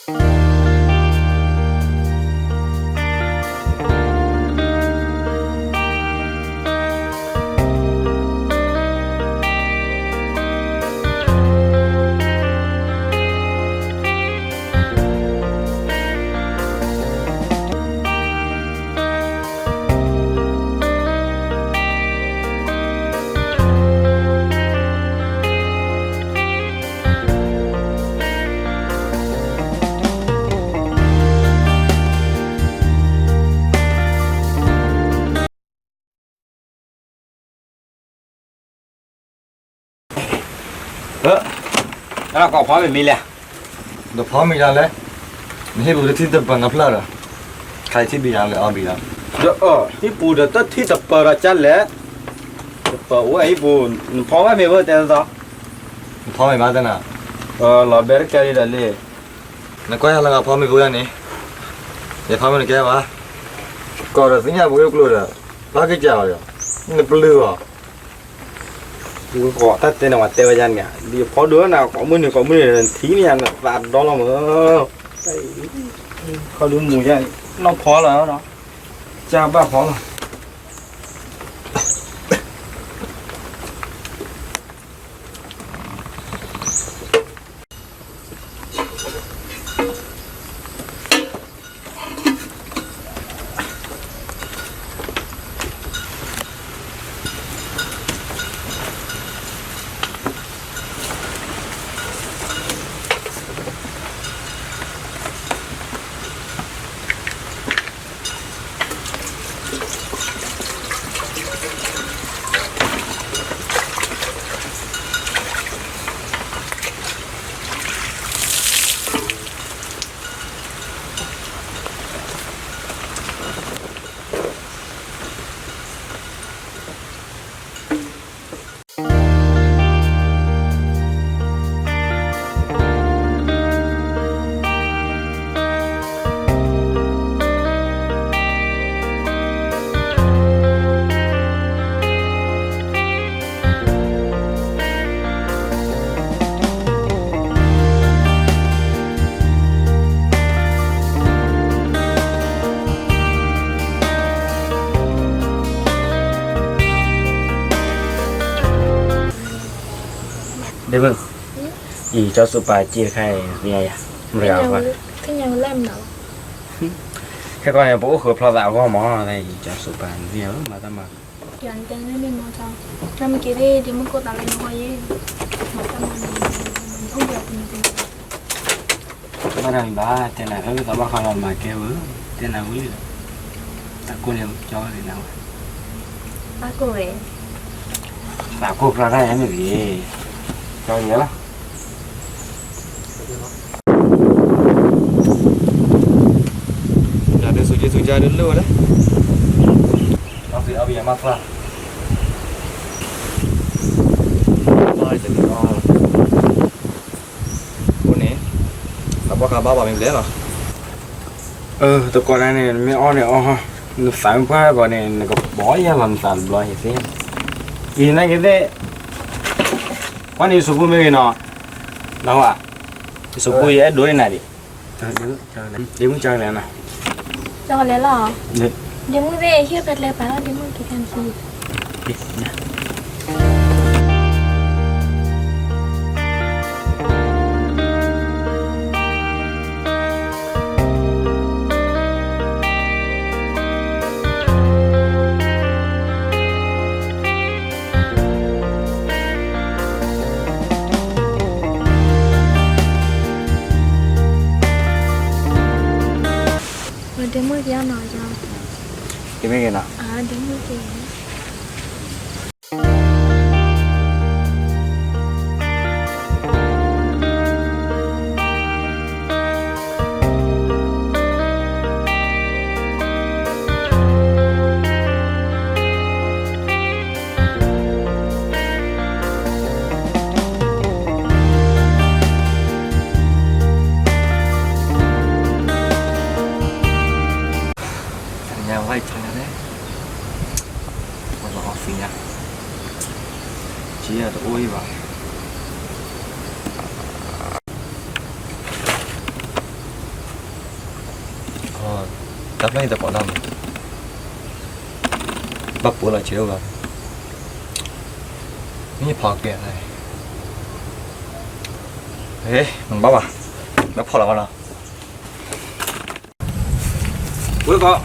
ကိးဖီမ့ၢ်မံၤလဲၣ်, ဒီးဖီမံၤဒၣ်လဲၣ်, နဟံၣ်ပူၤတထံၣ်တပၢၤနဖျၢၣ်ဒီး, ခါအံၤထံၣ်ဘံၤဒၣ်လဲၣ် အီဘံၤဒၣ်, ဒီးဟံၣ်ပူၤဒီးတထံၣ်တပၢၤဒီးကၢ်လဲၣ်, တပၢၤအိၣ်ဟံၣ်ပူၤ, နဖီဘၣ်မ့ၢ်ဝဲတဲသိး, နဖီမ့ၢ်ဘၣ်တနၤ, လီၤဘဲတကဲလံဒီးလံ, နကွၢ်ယၤလၢဂၤဖီမ့ၢ်ဖိယၤန့ၣ်, ယဖီမ့ၢ်နကဲဘၣ်, ကီးဒီးသ့ၣ်ညါပှၤကျိၤဒီး, ဘၣ်ကစၢ်အီၤဒီး, နပျုၢ်အီၤ ဝဲကိးတၢ်တဲန့ၣ် ဝဲတဲဝဲယၤန့ၣ်, ဒ်ဖီဒိၣ်နၤ ကိးမုၢ်နံၤ ကိးမုၢ်နံၤ ထံၣ်န့ၢ်ယၤနသးဒီလီၤမး, ခီဒုးမူၤယၤ, နီၢ်ဖီလီၤ, ကၢ်ဘၣ်ဖီလီၤ. ဒ့မုၣ်, ယကၠီစူးပာ်စ့တခါအံၤ သ့ၣ်ညါယၤ, မတၤဂၤ, သ့ၣ်ညါဝဲလၢမနုၤ, ခဲကီးန့ၣ် ပအိၣ်ဃုာ်ဖျီသးအဂီၢ်မး, ယကၠီစူးပာ် နသ့ၣ်ညါလၢမၤတၢ်မၤ ယၤနတဲန့ၣ်မ့ၢ်မီၢ်ထီ, နမ့ၢ်က့ၤသ့ၣ် ဒ့မုၣ်ကိၢ်သးလၢနဂီၢ်ယဲ, မၤတၢ်မၤန့ၣ်, အိၣ်ဘၣ်တနံၤတနံၤ, ဘၣ်တၢ်မံၤဘၣ်, တဲနၤဖဲမ့ၢ်သးဘၣ်ဃးလီၤမၤကဲဝဲ, တဲနၤဝံၤလံဒီး, တၢ်ကိၢ်န့ၣ်ကၠီဝဲန့ၣ်နၤဝဲ, တၢ်ကိၢ်ဝဲ, တၢ်ကိၢ်ဖျါတၢ်ယၤမ့ၢ်ဂ့ၤ, ကၠီယဲလီၤ. တၢ်ဒုးဆူၣ်က့ဆူၣ်ကါဒုးလၢဝဲလဲၣ်, အီၣ်သ့အီၣ်ဘံယၤမးသၣ်, အဃိန့ၣ်, သးပှၢ်ဃာ်ဘၣ်ဘၣ်မ့ၢ်ဘျဲၣ်လီၤ. အၢ တကိးဒၣ်န့ၣ် နမ့ၢ်အီၣ်န့ၣ်အီၣ်, နသးမ့ၢ်ပှၢ်ဂီၤန့ၣ် နကဘီယဲၢ်လီၤနသးတဘျီယသ့, အံၤနာ်က့သ့ၣ်, ကွၢ်န့ၣ်ယစိာ်ပူမ့ၢ်ဂ့ၤနီၤ, နဟါ, ယစိာ်ပူယအဲၣ်ဒိးန့ၢ်နၤဒံး, ဒ့မုၣ်ကလဲၣ်နီၤ, ကလဲၣ်လီၤ, ဒ့မုၣ်သ့ၣ်ဟ့ၣ်ပှၤကျဲပာ်လီၤ ဒ့မုၣ်က့ၤတၢ်နခံ ဒ့မုၣ်က့ၤနီၤ, ဒ့မုၣ်က့ၤနီၤ, ဒ့မုၣ်က့ၤ ညါဝဲအံၤလဲၣ်, အ တၢ်ဖျၢၣ်အံၤတကိးနီၢ်မး, ဘၣ်ပိာ်လီၤဆံးအိၣ်ဘၣ်, မ့ၢ်ဖီကဲ, မ့ၢ်ဘၣ်ဘၣ်, မ့ၢ်ဖီလီၤဘၣ်နီၤ, ဝဲကီး,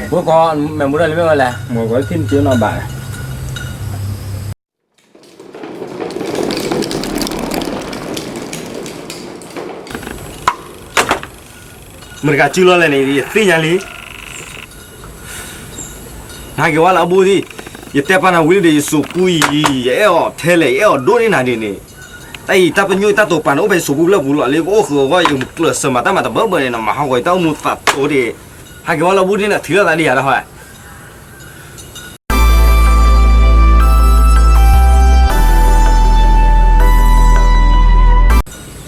ဝဲကီး, မ့ၢ်မူဒါလံမ့ၢ်ဝဲလဲၣ်, မ့ၢ်ကီးလၢထံၣ်နစ့နီၤဘၣ် မတၤတဂၤစုလီၤလဲၣ်န့ၣ် ယသ့ၣ်ညါလံ. နဟးက့ၤဝဲလၢအဘူးဒံး, ယတဲပာ်နၤဝံၤလံဒီး ယစိာ်ပူအံၤ, ယအဲၣ်အီၤထဲလဲၣ်, ယအဲၣ်အီၤဒိၣ်န့ၢ်နၤဒ်န့ၣ်, တၢ်အံၤတၢ်ပညိၣ်တၢ်တိာ်ပာ်န့ၣ် အိၣ်ဖဲယစိာ်ပူလၢပူၤလီၤလံ, ကအိၣ်ဃုာ်အဂီၢ် ယကျၢၤစၢၤမၤတၢ်မၤတဘၢဘၢန့ၣ် နမၤဟးဂီၤယတၢ်အိၣ်မူသးတိၤဒံး, ဟးက့ၤဝဲလၢအဘူးဒံးန့ၣ် ထံၣ်လိာ်သးဒံးယၤတဟီ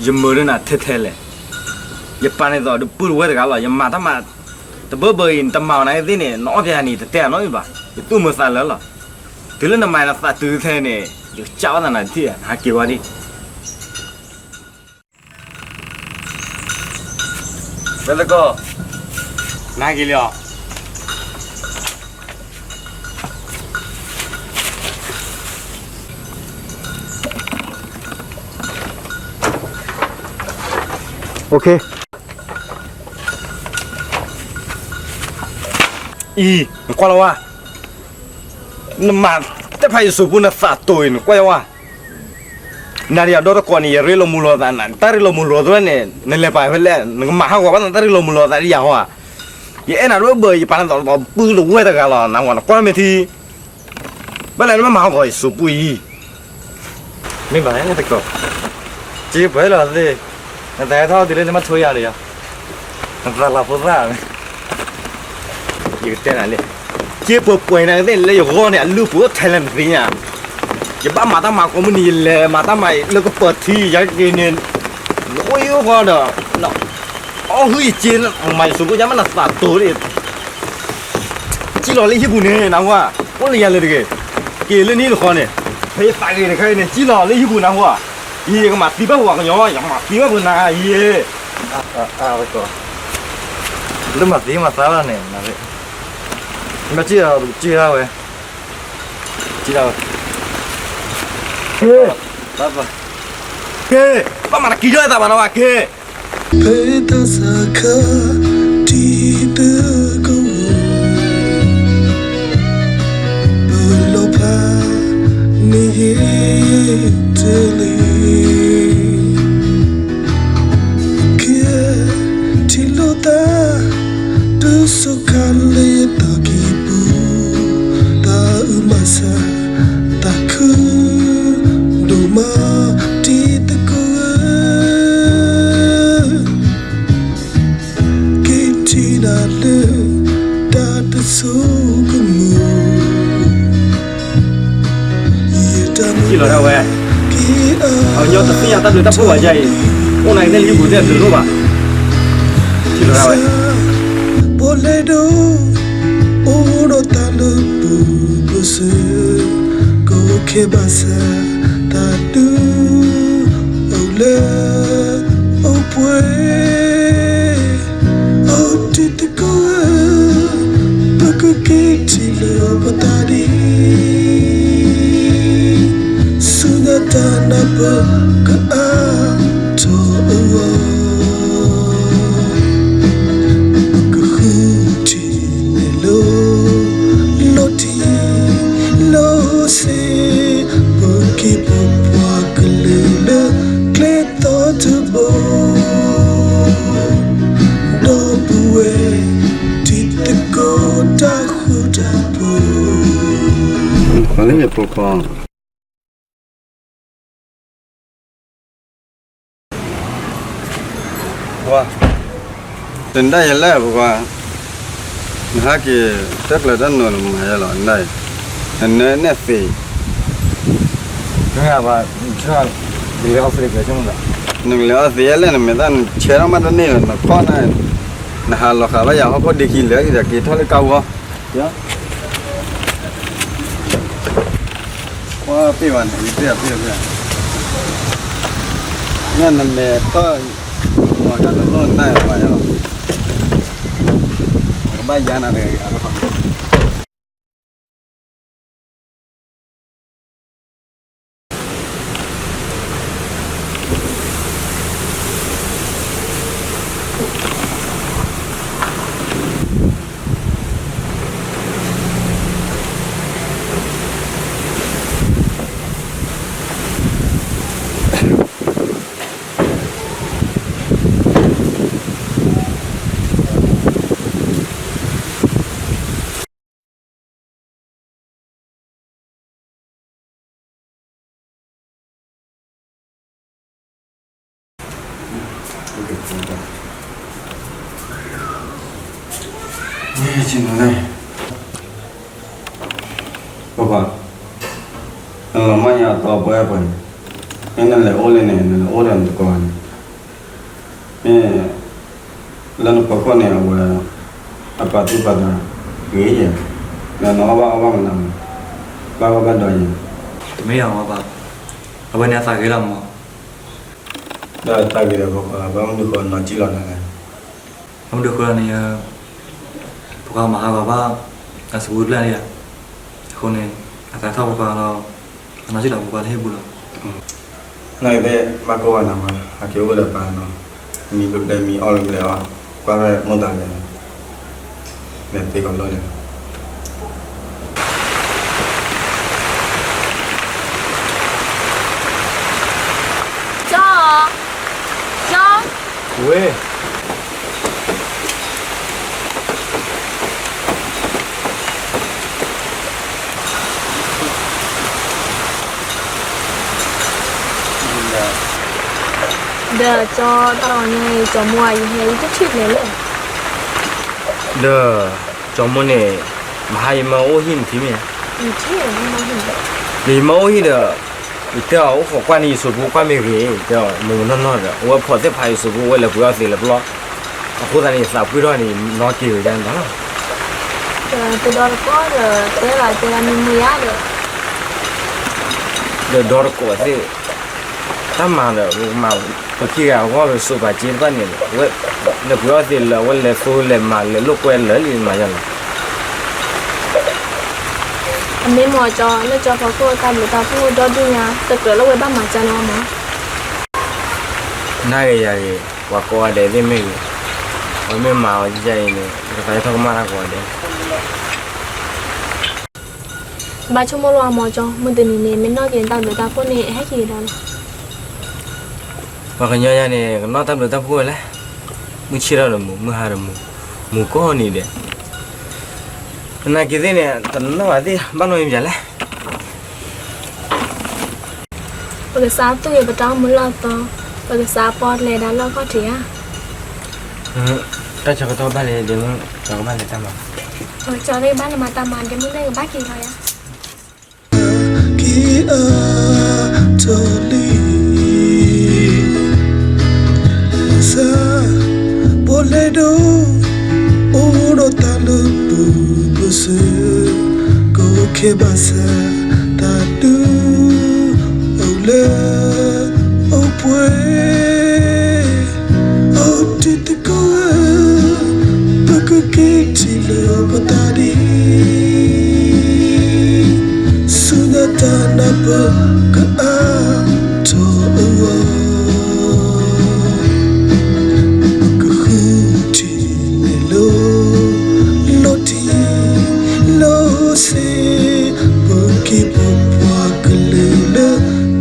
ယမုာ်ဒ်နၤထဲထဲလဲၣ်. ယပာ်န့ၢ်သိးဒီပုၢ်တဝဲၢ်တဂၤလီၤ. ယမၤတၢ်မၤတဘၢဘၢအံၤ နတမၤအီၤနၤသ့ၣ်န့ၣ် နအီၣ်ပယၤန့ၣ် တတဲအနီၣ်အံၤဘၣ်. ယသူၣ်မုာ်သးလၢလီၤ. တုၤလၢနမၤနသးတုၤထဲန့ၣ် ယကစၢ်ဘၣ်သးနၤတထံၣ်, နဟးက့ၤဝဲဒံး. ဝဲသကိး, နဟဲက့ၤလံဧါ. အံၤ နကွၢ်လီၤဝဲ, နမၤတၢ်ဖးယစိာ်ပူနသးတိၤအံၤ နကွၢ်ယဝဲ. နၤဒီးယၤဒီတကိးန့ၣ် ယရ့လိာ်မုာ်လိာ်သးနၤ, တၢ်ရ့လိာ်မုာ်လိာ်သးန့ၣ် နလဲၤပာ်ဖဲလဲၣ်, နကမၤဟးဂီၤဘၣ်သးတၢ်ရ့လိာ်မုာ်လိာ်သးဒ်ယၤဟီဧါ. ယအဲၣ်နၤဒိၣ်ဘၢ ယပာ်နၤသိးဒီပုၢ်တဝဲၢ်တဂၤလီၤ, နဟးဂီၤနကွၢ်မ့ၢ်ထံ ဘၣ်လဲၣ်နမ့ၢ်မၤဟးဂီၤယစိာ်ပူအံၤ, မ့ၢ်ဘၣ်သကိး, က့ပှဲၤလီၤသ့, နသးဟဲထီၣ်တုၤလၢနမ့ၢ်ထိယၤလံယၤ, နသးလၤဖိသၣ်, ယကတဲနၤလံ, က့ပှဲၤပှဲၤနၤသ့ၣ်လၢယဂီၢ်န့ၣ် အလုၢ်ပှဲၤထဲလဲၣ်နသ့ၣ်ညါ, ယဘၣ်မၤတၢ်မၤကိးမုၢ်နံၤ ယလဲၤမၤတၢ်မၤလၢကပၢၤထံ ယက့ၤန့ၣ်, နအိၣ်ယိၣ်ဃီဒီး အီၣ်ဟုၣ်ယက့ မၤယစိာ်ပူယါမ့ၢ်နသးတိၤဒံး ကံၣ်လီၤလၢဟံၣ်ပူၤန့ၣ် နၢ်ဟူဧါ, အိၣ်လၢယၤလၢတဂ့ၤ, က့ၤလၢနံၣ်တဃီန့ၣ်, ဖဲယသးဂ့ၤတခါအံၤန့ၣ် ကံၣ်လီၤလၢဟံၣ်ပူၤနၢ်ဟူဧါ, ယကမၤသံဘၣ်ပှၤကညီ ယကမၤသံဘၣ်ပှၤနၤယဲ, လၢမၤသံမၤသးလီၤန့ၣ်, မ့ၢ်ကံၣ်လီၤ ပကကံၣ်ဒၣ်ဝဲ, ကံၣ်ဒၣ်ဝဲ, က့, က့, ဘၣ်မၤတကံၣ်ဒၣ်ဝဲသးဘၣ်နီၤဘၣ်က့ ဖဲတၢ်စးခါ တံၤသကိး ပလီၤဖးန့ၢ်ယဲတလံ, ကဲထံၣ်လိာ်သး တုၤစခါလၢယသးကံၢ်ပူၤ, သးအုးမၤစၢ် သးခုဒိၣ်မး တံၤသကိးဧၢ, က့ၤထံၣ်နၤလၢ တၢ်တဆိကမိၣ်, ယတၢ်မုၢ်လၢ်က့ၤအါ, အကညီတသ့ၣ်ညါတၢ်ဘျုးတၢ်ဖှိၣ်ဘၣ်ယၤအံၤ, အိၣ်နၤက့ၤသ့ၣ်လၢဟံၣ်ပူၤသ့ၣ်အဘျုးဒိၣ်ဘၣ်, ထံၣ်လိာ်ဒၣ်ဝဲ ပလဲၤဒိး အိၣ်ဒီးတၢ်လၢပူၤပစၢၤ, ကီခဲဘၣ်ဆၣ် သးဒူ အိၣ်လၢအိၣ်ပှဲၤ, အိၣ်တံၤသကိးဧၢ, ပကက့ၤထံၣ်လိာ်ပသးဒ် ဆူညါတၢ်နၢ်ပၢၢ်ကအါထီၣ်အဂီၢ်, ပကဃုထံၣ်န့ၢ်လၢ လီၤတံၢ်လီၤဆဲး, ပက့ၤပပှၤကလုာ်လၢကျဲသီတဘိ, ဒီပုၢ်ဝဲၢ်တံၤသကိးတၢ်ဃူတၢ်ဖိး, ပှၤလၢယဖိခွါ ပှၤ, တနၣ်ယလဲၣ်ပှၤ, နဟဲက့ၤ တၢ်ကျၢၤတၢ်နီၤနမၤယဲလီၤ, နနၢနဲၣ်သ့, နကလဲၤအီၣ်သ့ယဲလဲၣ် နမ့ၢ်သးနဆဲးထီၣ်မးတန့ၢ်လီၤ နခီၣ်နၤ, နဟးလီၤဃာ်ဘၣ်ယၤဟီၣ်ခိၣ်ဒ့ခံလၢာ် က့ၤထီၣ်လၢကါဝီ ကွၢ်ပ့ၢ်ဝဲန့ၣ် ယပ့ၢ်ပ့ၢ်ပ့ၢ်, ညၣ်နမဲာ်ထီၣ်, မၤကၤတလိၣ်နၢ်ပှၤလီၤ, ဘၣ်ယါနၤတဂၤ ပပၢ်, နလီၤမၢ်ညါအသီပှဲၤပှဲၤန့ၣ်, မ့ၢ်နလဲၤအိၣ်လၢန့ၣ် နလဲၤအိၣ်ဒီးနသကိးန့ၣ်, မ့ၢ်လၢနဖီခိၣ်န့ၣ် အဝဲ အပာ်သူၣ်ပာ်သးဂ့ၤယဲၢ်, နအီၣ်ဘၣ်အီဘၣ်မနုၤ, ဘၣ်အီဘၣ်ဒီးယဲၢ်, မ့ၢ်ယၤမ့ၢ်ပၢ်, အဝဲန့ၣ်အသးဂ့ၤလီၤမး, ဒီးအသးဂ့ၤဒီး ပပၢ် ဘၣ်မနုၤဃိနီၢ်ကံၣ်လီၤနၤလဲၣ်, ဘၣ်မနုၤဃိန့ၣ် ပပၢ်မၤဟးဂီၤဘၣ် အစပူၤတဖျၢၣ်န့ၣ်ဧါ, အဃိန့ၣ် အသးထီၣ်ပပၢ်လီၤ, အနီၢ်ကံၣ်လီၤပပၢ်လၢဟ့ၣ်ပူၤလီၤ, နကသ့ၣ်ဘၣ်ကိးဂၤနၤမး ဟးက့ၤအိၣ်ဒီးပၢ်နီၤ, မံဘျဲမံအီၣ်လၢကျဲအီၤ, ကွၢ်ဖဲမိၢ်သးလဲၣ်, လဲၤသ့ကီးလီၤလဲၣ် ကၠီ, ကၠီ, ဝ့ၢ်, ဒီးကၠီတၢ်လီၤန့ၣ် ကၠီမိၢ်ဧၢ ယဟဲယတထံၣ်လဲၣ်လဲၣ်, ဒီးကၠီမိၢ်န့ၣ် မဟါယမၢအိၣ်ဟံၣ်နထံၣ်မ့ၢ်ဧါ, ဒီးယမၢအိၣ်ဟံၣ်ဒီး ယတဲအီၤအိၣ်ခိးကွၢ်န့ၣ် ယစိာ်ဖိကွၢ်မ့ၢ်ဂ့ၤ, တဲအီၤမုၢ်မုၢ်နီၢ်နီၢ်ဒီး အဝဲဖိးသ့ၣ်ဖးယစိာ်ဖိ အဝဲလဲၤပှ့ၤအီၣ်သ့ၣ်လၢပျီ, အဃိသတးန့ၣ် ယသးပှ့ၤထီၣ်န့ၣ် နီၢ်က့ၤဝဲဒၣ်န့ၣ်လီၤ, ဒီးတဒီတကိးဒီး တဲလီၤတဲလီၤမ့ၢ်မ့ၢ်ယါဒီး ဒီးဒီတကိးသ့ၣ် တၢ်မၤဒီး ပမၤ ပခံဂၤအဂီၢ် ပစိာ်ပာ်စ့တဖၣ်န့ၣ် ဝဲလဲၤဃိလဲၤမၤလဲၤလိာ်ကွဲလၢာ်လံမၤယါလီၤ, အမ့ၢ်မ့ၢ်ကၠီ လၢကၠီဖီခိၣ်တၢ်ဘျုးတၢ်ဖှိၣ်ဒီဒူၣ်ညါ တကြၢးလၢဝဲဘၣ်မၤကၢန့ၣ်မး, နၤဂ့ၤယၤဂ့ၤ ပှၤကိးဂၤဒဲးသ့ၣ်မ့ၢ်ဂ့ၤ, ပှၤမ့ၢ်မၤအီၤကယဲၢ်အံၤန့ၣ် ကသးထီၣ်ကမၣ်တၢ်ကိးဂၤဒဲး ဘၣ်ဆိကမိၣ်လီၤအမ့ၢ်ကၠီ မုၢ်တနံၤန့ၣ် မ့ၢ်နီၣ်က့ၤတၢ်ဘျုးတၢ်ဖှိၣ်န့ၣ် အဟဲက့ၤဒီးလီၤ, ပှၤကညီယၤန့ၣ် ကနီၣ်တၢ်ဘျုးတၢ်ဖှိၣ်ဝဲလဲၣ်, မုၢ်ဆ့ၣ်ထီၣ်ဒီးမူ မုၢ်ဟါဒီးမူ, မူကိးနံၤဒဲး, သနာ်က့သ့ၣ်န့ၣ် တနီၣ်ဘၣ်သ့ၣ် ဘၣ်နီၣ်မ့ၢ်ပၠးလဲၣ် ပကစးသူၣ်ဂ့ၤပတၢ်အိၣ်မူလီၢ်သီ, ပကစးပီၣ်လဲၤဒၣ်လီၢ်ခီၣ်ထံးဧါ, တၢ်ဆၢကတီၢ်ဘၣ်လဲၣ် ဒ့မုၣ် ကၠီကဘၣ်လဲၤတၢ်မၤ, ကၠီသ့ၣ်ဘၣ်လဲၤမၤတၢ်မၤ ဒ့မုၣ်သ့ၣ်ကဘၣ်က့ၤလီၤယၤ က့ၤအါထီၣ်လံ စၢ် ပီၣ်လဲၣ်ဒိၣ် အိၣ်ဒီးတၢ်လၢပူၤပစၢၤ ကီခဲဘၣ်ဆၣ် တၢ်ဒုးအိၣ်လၢအိၣ်ပှဲၤ အိၣ်တံၤသကိးဧၢ ပကက့ၤထံၣ်လၢပသးဒ် ဆူညါတၢ်နၢ်ပၢၢ်ကအါထီၣ်အဂီၢ် ပကဃုထံၣ်န့ၢ်လၢ လီၤတံၢ်လီၤဆဲး ပက့ၤပပှၤကလုာ်လၢ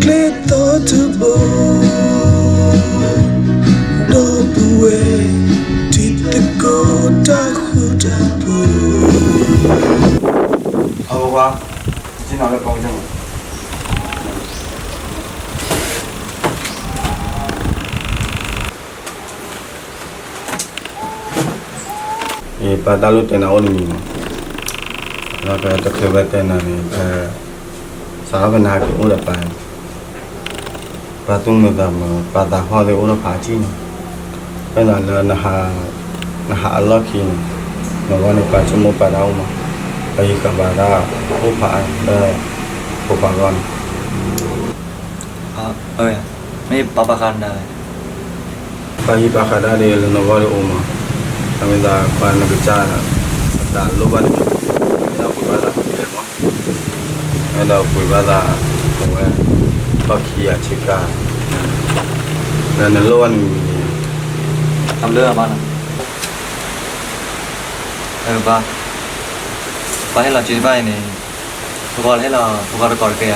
ကျဲသီတဘိ ဒီပုၢ်ဝဲၢ်တံၤသကိးတၢ်ဃူတၢ်ဖိး အဝဲ ပၢ်တၢ်လိၣ်တဲနၤအိၣ်တမံၤမး, ဒီးပတချုးဖဲတဲနၤန့ၣ် ဖဲ စးထီၣ်ဖဲနဟဲက့ၤအိၣ်ဒီးပၢ်န့ၣ် ပၢ်သူၣ်မုာ်သးမုာ် ပၢ်သးဟီၣ်သ့ၣ်အိၣ်ထီၣ်ဖးထံၣ်န့ၣ်, ဖဲနၤလၢ နဟးအလီၢ်ခံန့ၣ်, နဂီၢ်န့ၣ် ပၢ်ဆိကမိၣ်ပၢ်တၢ်အိၣ်မး, ပှၤဟံးဃာ်ပၢ်တၢ်အိၣ်ဖးအါလၢ ဖိခွါဂီၢ်န့ၣ် မ့ၢ်ပၢ်ပာ်ဃာ်နၤလဲၣ်, ပၢ်ဟံးပၢ်ဃာ်တၢ်ဒ်လၢနဂီၢ်ဒ်အိၣ်မး, အမ့ၢ်သးပၢ်နကစၢ် တၢ်လိၣ်ဘၣ်တမံၤ, အဲၣ်ဒိးပှ့ၤဘၣ်သးပှဲၤလဲၣ်မး, အဲၣ်ဒိးပှ့ၤဘၣ်သး, အဝဲ, ထီၣ်ခံဂၤဆ့ကၤ, ဒီးနလိၣ်ဘၣ်နမံၤ, အဘျုးဘၣ်နီၤ, ပၢ်, ပၢ်ဟ့ၣ်လီၤစ့တဖၣ်အံၤန့ၣ်, ပကီၢ်လၢဟ့ၣ်လီၤဖိခွါတကီၢ်တကယၤလီၤ.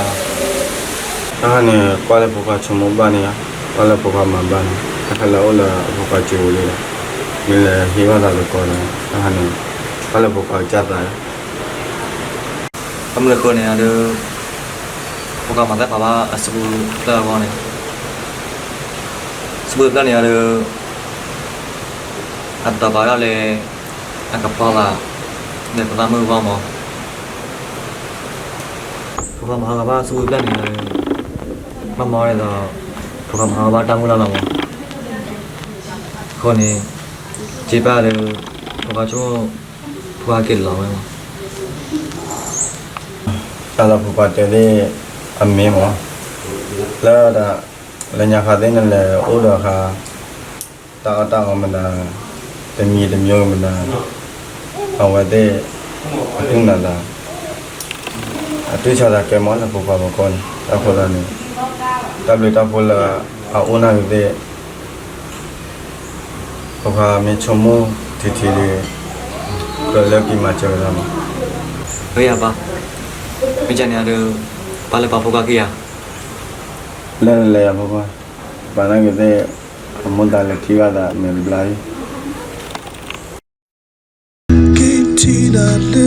တၢ်ဟါန့ၣ် ကွၢ်လၢဖိခွါဆိကမိၣ်ဘၣ်န့ၣ်ဧါ, ကွၢ်လၢဖိခွါမၤဘၣ်န့ၣ်, တၢ်ခဲလၢာ်အိၣ်လၢအဖိခွါစ့ပူၤလံလီၤ, မ့ၢ်လဲၤဟ့ၣ်ဘၣ်သးတကီၢ်န့ၣ်, တၢ်ဟါန့ၣ်, ကွၢ်လၢဖိခွါကစၢ်သးလီၤ. တၢ်မနုၤအဃိန့ၣ်ဒီး, ဖိခွါမၤသ့ၣ်ဖးဘၣ်အစုပူၤတဖျၢၣ်အဂီၢ်န့ၣ်, စုပူၤတဖျၢၣ်န့ၣ်ဒီး, အတၢ်ပာ်ဒၣ်လၢ, အကပီၤသး, လၢပသးမုၢ်ဂီၢ်မး, ဖိခွါမၤဟးဂီၤဘၣ်စုပူၤတဖျၢၣ်န့ၣ်ဒီး, ဘၣ်မၤဝဲဒ်သိး, ဖိခွါမၤဟးဂီၤဘၣ်တၢ်မုၢ်လၢ်လီၤမး, အဃိန့ၣ်, စ့ဘၣ်ဒီး, ဖိခွါဆိကမိၣ်, ဖိခွါက့ၤလီၤဝဲမး တၢ်လၢဖိခွါတဲသ့ၣ်, အမ့ၢ်မး, လၢ, လၢညါခါသ့ၣ်နလဲၤအိၣ်ဒီးခါ, တၢ်အီၣ်တၢ်အီမနုၤ, တမံၤတမံၤမနုၤ, အဝဲသ့ၣ်, အသူၣ်နၤသး, အတူၢ်ဆါသးကဲမးလၢဖိခွါဖီခိၣ်န့ၣ် တၢ်ဃိသတးန့ၣ်, တၢ်ဘျုးတၢ်ဖှိၣ်လၢအအိၣ်နၢ်ဂ့ၤသ့ၣ် ဖိခွါမ့ၢ်ဆိကမိၣ်ထံထံဒီး, ကြၢးလၢက့ၤမၤစၢၤဝဲဒၣ်မး, ပၢ်, မ့ၢ်ကန့ၣ်ဒီး, ပၢ်လၢပာ်ဖိခွါက့ၤယၤ, လၢလဲၤဖိခွါ, ပာ်နၢ်ဂ့ၤသ့ၣ်, အမိၢ်သးလဲၤထံၣ်ဘၣ်သးမဲာ်တဘျါအံၤ က့ၤထံၣ်နၤလၢ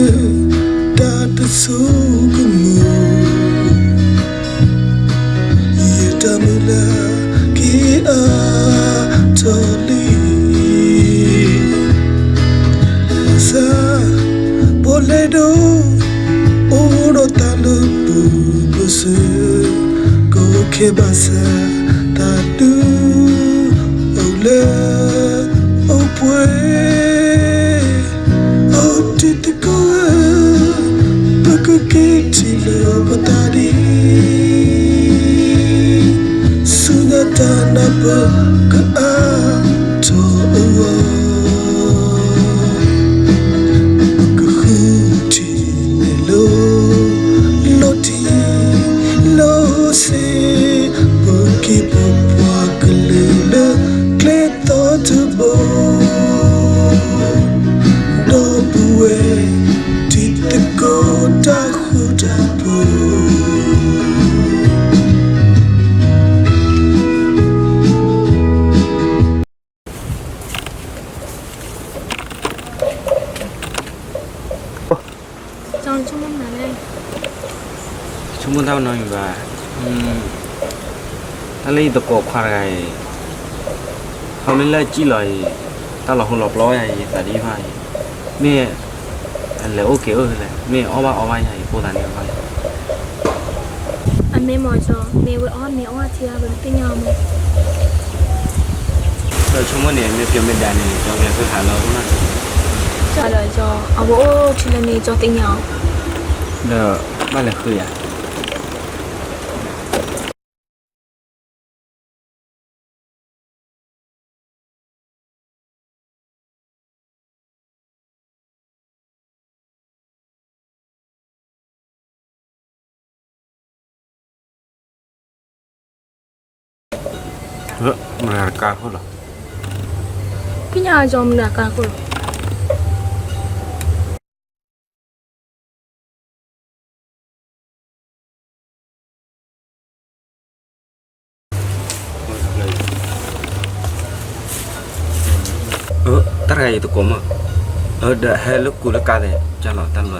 တၢ်တဆိကမိၣ်, ယတၢ်မုၢ်လၢ်က့ၤအါထီၣ်လံ, ဘၣ်ဆၣ်, ပီၣ်လဲၣ်ဒိၣ်, အိၣ်ဒီးတၢ်လၢပူၤပစၢၤ, ကိးခဲဘၣ်ဆၣ်, တၢ်ဒုးအိၣ်လၢအိၣ်ပှဲၤ, အိၣ်တံၤသကိးဧၢ, ပကက့ၤထံၣ်လၢပသးဒ် ဆူညါတၢ်နၢ်ပၢၢ်ကအါထီၣ်အဂီၢ်, ပကဃုထံၣ်န့ၢ်လီၤ, လီၤတံၢ်လီၤဆဲး, ပက့ၤပိာ်ပှၤကလဲၤလၢကျဲသီတဘိ, ဒီပုၢ်ဝဲၢ်တံၤသကိးတၢ်ဃူတၢ်ဖိး ဆိကမိၣ်တၢ်နီတမံၤဘၣ်, တၢ်လၢယသကိးခွါတဂၤအံၤ, ခီမ့ၢ်လၢစံၣ်လီၤအံၤ, တၢ်လီၤဟိလီၤပျီယၤအံၤ ယသးဒ်ဘၣ်အံၤ, မ့ၢ်အလဲၤအိၣ်က့ၤအိၣ်လဲၣ်, မ့ၢ်အီၣ်ဘၣ်အီဘၣ်ယၤအံၤ ဖိသးန့ၣ်ဘၣ်အံၤ အမ့ၢ်မ့ၢ်ကၠီ, မ့ၢ်ဝဲအီၣ်မ့ၢ်အီၣ်ထံအါဘၣ်သ့ၣ်ညါမ့ၢ်, ဒီးဆိကမိၣ်န့ၣ် မ့ၢ်ဖျိးမ့ၢ်ဒၣ်န့ၣ် ကၠီကလဲၤဃုခးလၢအအိၣ်နီၤ, ကၠီဒီးကၠီ, အဝဲအိၣ်ထံလၢန့ၣ် ကၠီသ့ၣ်ညါအီၤ, ဒီးဘၣ်လဲၤဃုယၤ မနုၤတကါခိၣ်လီၤ, ကညးကၠီမနုၤတကါခိၣ်လီၤ. တၢ်တဂၤအံၤတကိးမး, ဒီးဟဲလၢကူလၢကါသ့ၣ် ကၢ်လီၤတၢ်လီ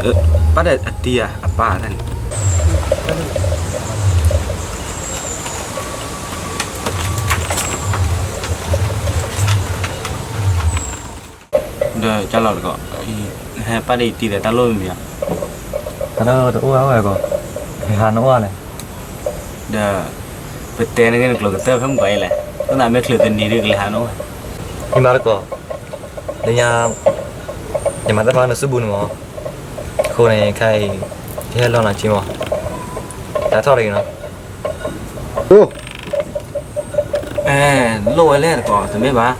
ၤ, ပၢ်ဒီးအတံၤဧါ အပၢ်တၢ်န့ၣ်, ဒီးကၢ်လီၤတကိး, ဟဲပၢ်ဒီးအတံၤဒီးတၢ်လိၣ်မံၤဧါ, တၢ်လၢတအိၣ်ဝဲကီး, ဟဲဟးနအိၣ်လဲၣ်, ဒီး ပတဲနဂ့ၢ်နကျိၤကတၢၢ်ဖဲမုၢ်ကီးအံၤလဲၣ်, သနာ်မ့ၢ်ချုးတနံၤဒုးကလဲၤဟးနအိၣ်, ယမါတကိး, လၢညါ, ယမၤသ့ၣ်ဖးနစုပူၤန့ၣ်မး, အဃိန့ၣ်ခဲအံၤ, ယဟဲလီၤနၤက့မး, တၢ်ထီၣ်တဂ့ၤနီၤ. အဲ, လိၣ်ဝဲလဲၣ်တကိး တမ့ၢ်ဘၣ်,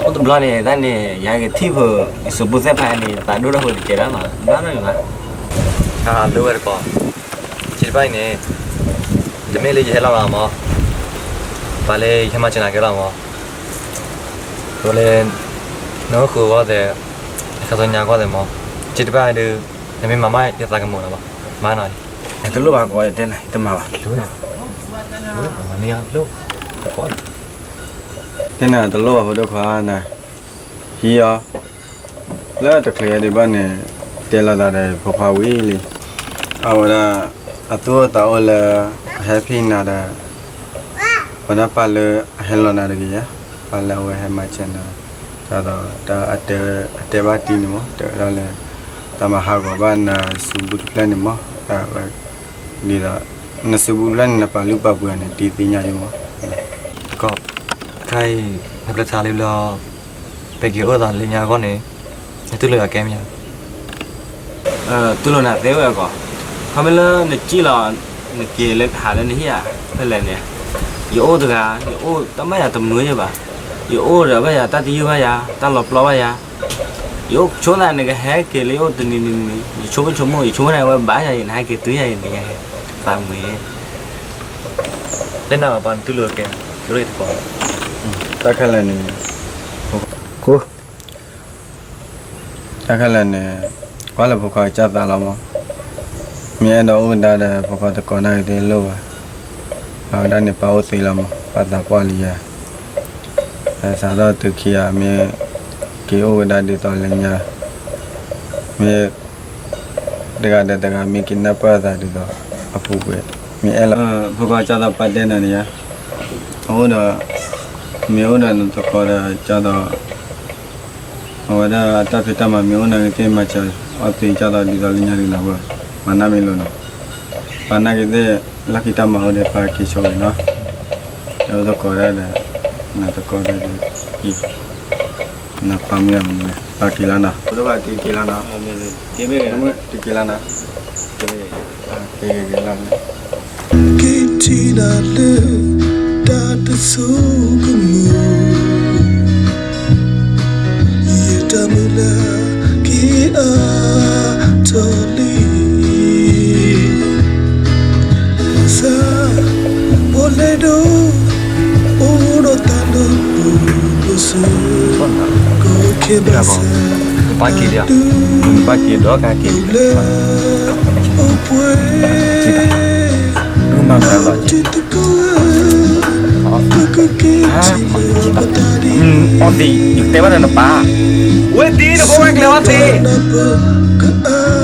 ပ တဘျီန့ၣ် တၢ်န့ၣ် ယဟဲက့ၤထံၣ်ဖိ ယစုးဘူးသ့ၣ်ဖးန့ၣ် သးဒိၣ်ထီၣ်ဖိတကဲးဒၣ်မး ဘၣ်နီၢ်န့ၣ်မး, ဟးလိဝဲတကိး, စံးတဖၣ်အံၤန့ၣ်, တမ့ၢ်လၢယဟဲလီၤဘၣ်မး, ပှၤလၢယဟဲမၤစၢၤနၤကဲလီၤမး, ဝဲလၢ, နအိၣ်ဃုာ်အဂီၢ်သဲး, နခါသညါကီၢ်သဲးမး, စံးတဖၣ်ဒုး, နမ့ၢ်မၤမးယသးကမုာ်လီၤဘၣ်, မၤနီၤ, တလိၣ်ဘၣ်ကီးယတဲနၤ တမၤဘၣ်, တဲနၤတလိၣ်ဘၣ်ဖိဒိၣ်ခွါနၤ, ဟံးအီၤ, လၢတချုးယဲဒံးဘၣ်န့ၣ်, တဲလိာ်သးဒီးဖိခွါဝံၤလံ, အဝဲဒၣ်, အသူၣ်အိၣ်သးအိၣ်လၢ, အဟဲဖံးနၤဒီး ဝဲဒၣ်ပၢ်လၢအဟဲလီၤနၤတဂ့ၤယါ, ပၢ်လၢအဝဲဟဲမၤစၢၤနၤ, ဒ်သိးတၢ်အတဲ, အတဲဘၣ်တံၢ်န့ၣ်မး တဲဝဲဒၣ်လၢ, တၢ်မၤဟးဂီၤဘၣ်နၤစုးဘူးတဖျၢၣ်န့ၣ်မး, ဒ်သိး, နစုးဘူးတဖျၢၣ်န့ၣ် နပာ်လုၢ်ပာ်ပှ့ၤအီၤန့ၣ် တံၢ်သ့ၣ်ညါယမး, တကိး, ခါအံၤ, နပျဲၢ်ထါလံဘျီ, ပက့ၤအိၣ်သးလၢညါအဂီၢ်န့ၣ်, နတူၢ်လိာ်ယၤကဲမ့ၢ်ဧါ တူၢ်လိာ်နၤသ့ဝဲအကိး, ခီမ့ၢ်လၢနစံၣ်လီၤ, နက့ၤလၢကဟးလၢနဟံၣ်ဧါ, ဖဲလဲၣ်န့ၣ်, ယအိၣ်တဂၤ, ယအိၣ်တၢ်ဘၣ်ယၤတမုာ်ယဘၣ်, ယအိၣ်ဒီးဘၣ်ယၤတၢ်တယုၢ်ဘၣ်ယၤ, တၢ်လီၤပျီဘၣ်ယၤ, ယအိၣ်ဆိသးနကဟဲက့ၤလၢယအိၣ်တနံၤနံၤနံၤ, ယဆိကမိၣ်ဆိကမိၣ် ယဆိကမိၣ်န့ၣ်ဝဲဘၣ်ယၤအံၤ နဟဲက့ၤတုၤယၤအံၤန့ၣ်, သးမုာ်, လၢနပှၤနတူၢ်လိာ်ကဲ, တၢ်ခဲလၢာ်န့ၣ်, တၢ်ခဲလၢာ်န့ၣ်, ကွၢ်လၢဖိခွါကစၢ်သးလီၤမး, မ့ၢ်အဲၣ်ဒိးအိၣ်ကဒါဒီးဖိခွါတကိးနာ်က့ၤသ့ၣ်လိၣ်ဘၣ်, အဝဲဒၣ်န့ၣ်ပၢ်အိၣ်သ့လီၤမး ပၢ်သးပှၢ်လံယၤ, စးထီၣ်တုၤခံဂၤမ့ၢ်, က့ၤအိၣ်ကဒါဒ်သိးလၢညါ, မ့ၢ်, တဂၤဒီးတဂၤမ့ၢ်က့ၤနၢ်ပၢၢ်အသးဒ်သိး, အပူၤကွံာ်, မ့ၢ်အဲၣ်လီၤ, ဖိခွါကစၢ်သးပၢ်တဲနၤန့ၣ်ယါ, အအိၣ်ဒီး, မ့ၢ်အိၣ်ဒီးနသကိးဒီးကၢ်သိး အဝဲဒၣ်တၢ်ဖံးတၢ်မၤမ့ၢ်အိၣ်နာ်က့ၤသ့ၣ်မၤစၢၤအီၤသ့ကၢ်သိးဒ်သိးလၢညါဒ်နၤဝဲ, မၤနၢ်မ့ၢ်လိာ်နီၤ, ပာ်နာ်က့ၤသ့ၣ်, လၢခံတၢ်မၤအိၣ်ဒီးပာ်က့ၤဆိဝဲနီၤ, ဒီးသကိးဒၣ်ဒီး, နသကိးဒၣ်ဒီး, နပာ်မ့ၢ်အမနုၤလဲၣ် ပာ်က့ၤလီၤနီၤ, တက့ၤလီၤနီၤ, တက့ၤလီၤနီၤ, က့ၤထံၣ်နၤလၢ, တၢ်တဆိကမိၣ်, ယတၢ်မုၢ်လၢ်က့ၤအါထီၣ်လံ, ဘၣ်ဆၣ်, ပလဲၤဒိး, အိၣ်ဒီးတၢ်လၢပှိၤပစိၤ, ကီခဲဘၣ်ဆၣ်, ပာ်က့ၤဒီး, ပာ်က့ၤဒီးကဟဲက့ၤ, အိၣ်ပှဲၤ, မၤသးလီၤ, ပကက့ၤထံၣ်လၢပတၢ်ဒ်, အီသံး ယကတဲဘၣ်ဒီးနပၢ်, ဝဲသံးတဘိဝဲကျဲၤအီသံး, နပကအါ